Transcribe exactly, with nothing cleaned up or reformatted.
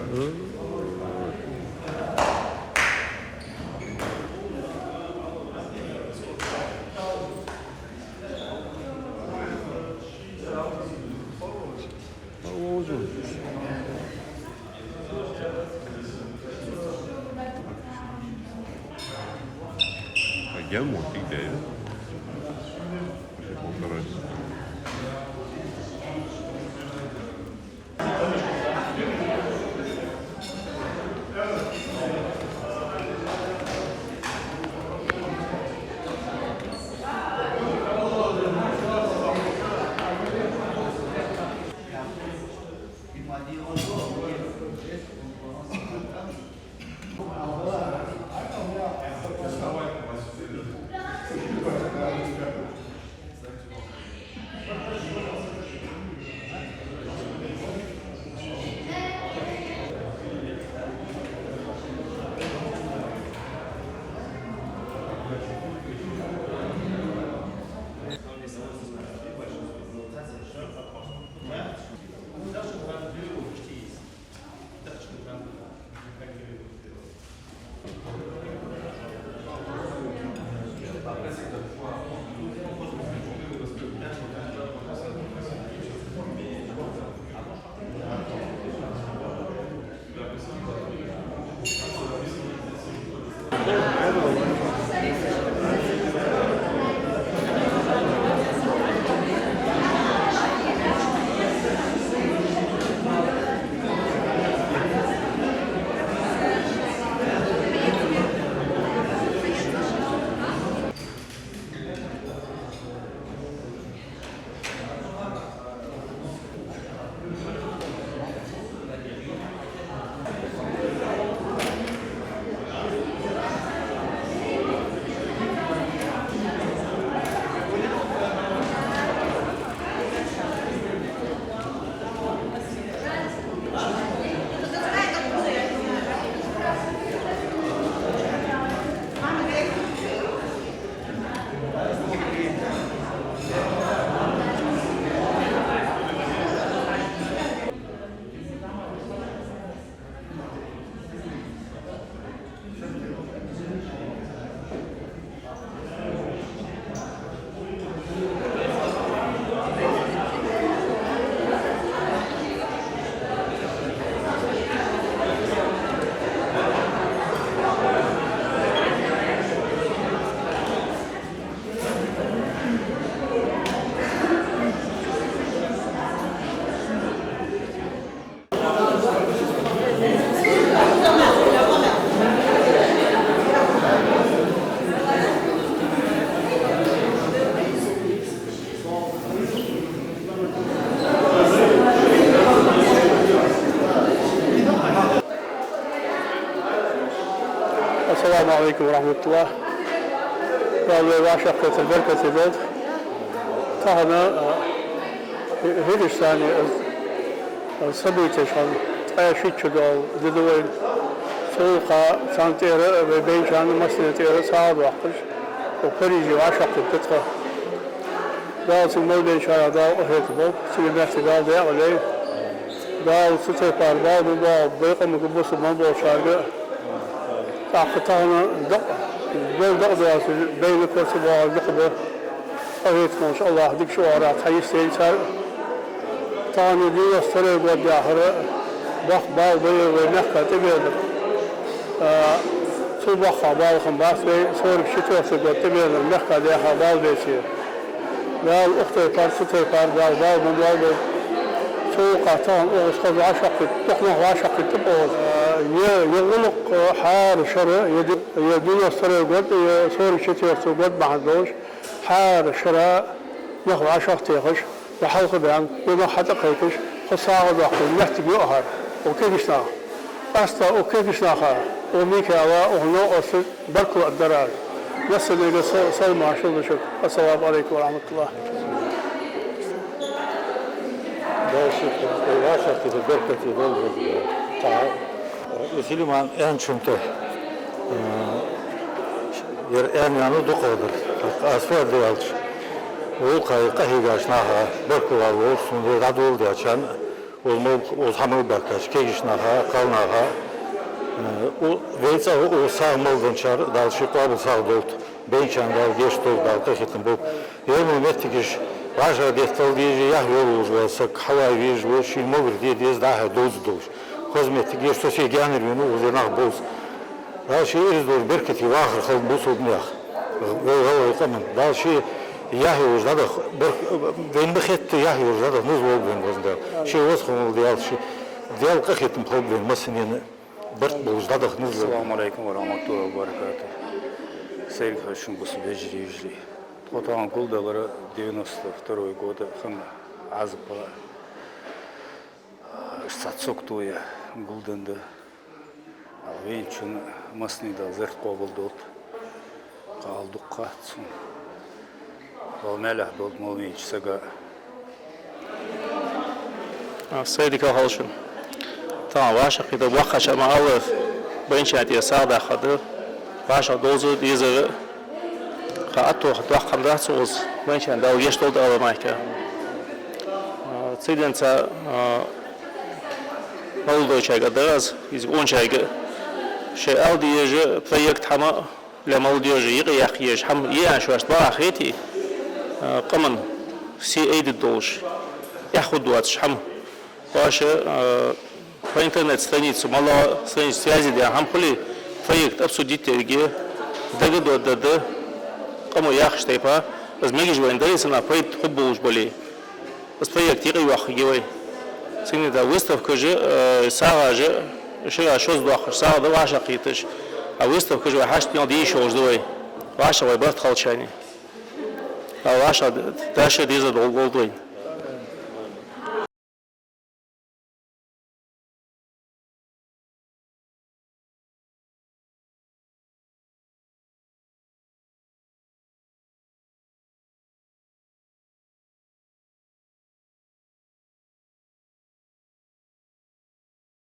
Again, one thing there. السلام عليكم ورحمة الله. Дала вай вӀашагӀкхетар беркате долда. Тахан, а, хӀираш санна, а, событеш хиннад, ткъаь шийтта шу дола ди да вайна. Цул тӀехьагӀа царна тӀера, вай бейначарна массане тӀера сагӀа доаккхаш, укх Париже вӀашагӀкхийтта тха. Дала цига мел бейначарна Дала къахетам болба, цига моттиг Дала даькъала йойла. Дала цу тайпара бала ма боаккхалба вай къамага, бусалба мел болчарга. ТӀаккха тахан дакъа, дол дакъа доацаш, байна парса боагӀаш дукха ба. Къахетам болча АллахӀа дикача оагӀорахьа хьайистийла цар. Тахан девяносто второй год яхар, боккха бала ба ер вай мехка тӀабедар. А, цул боккхагӀа бала хиннабац вай сорок четвёртый год тӀабедар мехка даьха бала беце. Дала укх тайпара, цу тайпара Дала бала ма боаккхалба. Цул тӀехьагӀа тахан укхаза хоза вӀашагӀкхийтта, дукха нах вӀашагӀкхийтта укхаза. Е, е гӀулакх хӀара шера, е ди-, е девяносто второй год, е сорок четвёртый год бахьан долаш, хӀара шера нах вӀашагӀтехаш, е хьалха баьнна, е нах хьатӀакхайкаш, тхо сагӀа доаккхаш моттиг я ер, укх кагийча наха. Къаьстта укх кагийча наха, укх Микаила, укх новкъосташта баркал ала дар аз. Массанега са-, салам-моаршал да шуга. Ассаламу Ӏалайкум ва рахьматуллахӀ. Дала шийх вай вӀашагӀкхетар беркате долда. Ца, э, Сулейман аьнначунна тӀа, э, ер аьнна яьннай дукхагӀдар. Аз фу аргда аьлча, гӀулакха къахьийгача наха баркал ала волаш, цунна ер дӀадоладаьчарна, Укхаза мел, укхаза хьа мел баьхкача кегийча наха, кхалнаха, э, у, вай цӀагӀа укхаза сагӀа мел денначар, Дала ший къоабал сагӀа долда, байначарна Дала гешт долда, Дала къахетам болба. Ер мо моттигаш вӀашагӀдеттал дезаш, яхь йолаш вола саг хьаваха везаш ва, ший могар де деза, дӀа-хьа довза долаш. Укхаза моттигаш со се гаьнара вена, укхаза нах болза. Дала ший ираз долаш беркате вахар хилда бусалба наьха, вай гӀалгӀай къаман. Дала ший яхь йолаш дӀадаха, бар-, вайна ма хетта яхь йолаш дӀадаха низ лолба вайна, Везан Дала. Ший веза хинна вола Даьла, ший Даьла къахетам хилба вайна массанена, барт болаш дӀадаха низ лолба. Ассаламу Ӏалайкум ва рахьматуллахӀи ва баракатухӀ. Сайре хьоашалгӀа, бусалба вежарий, йижарий. Тхо тахан гулдалар девяносто второй года хинна Ӏазап хилар. Иштта цхьа цогтоя гулденна да. Ала венначунна массанена Дала заррат къоабал долда. Кхы ала дукха хац сона. Дала маьлехь долда мел венача сага. А, сайре дика хийла шун. Тахан вӀашагӀкхетар боккхача ма аллара, байначарна тӀера сагӀа даккха да. ВӀашагӀдовза дезар а, кхы аттагӀа доккха хӀама дац укхаза, байначарна Дала гешт долда ала мара. А, цу денца, а, молодойчарга а дар аз, из къоначарга а, шоай ала дезаш проект хӀама для молодёжи юкъеяккха езаш хӀама я аьнна шоашта бакъахьа хете, а, къаман сий айдергдолаш, эхь хургдоацаш хӀама. Оаш, а, по интернет-странице, малагӀа страница связи да, хӀама хуле, проект обсудить ергья, дагадоадаргда, къамо яхача тайпара, из мегаш вайна дале а санна, пайда хургболаш бале, из проект юкъейоаккхаргья вай. Цудухьа выставкаш а, э, сагӀаш а, шера шозза доаккхаш сагӀа да вӀашагӀкхеташ, а выставкаш вай хьашт мел де йиш йолаш да вай, вӀашагӀ вай барт хилча а. А вӀашагӀ д-, дӀа-хьа дезар долга долда вайна.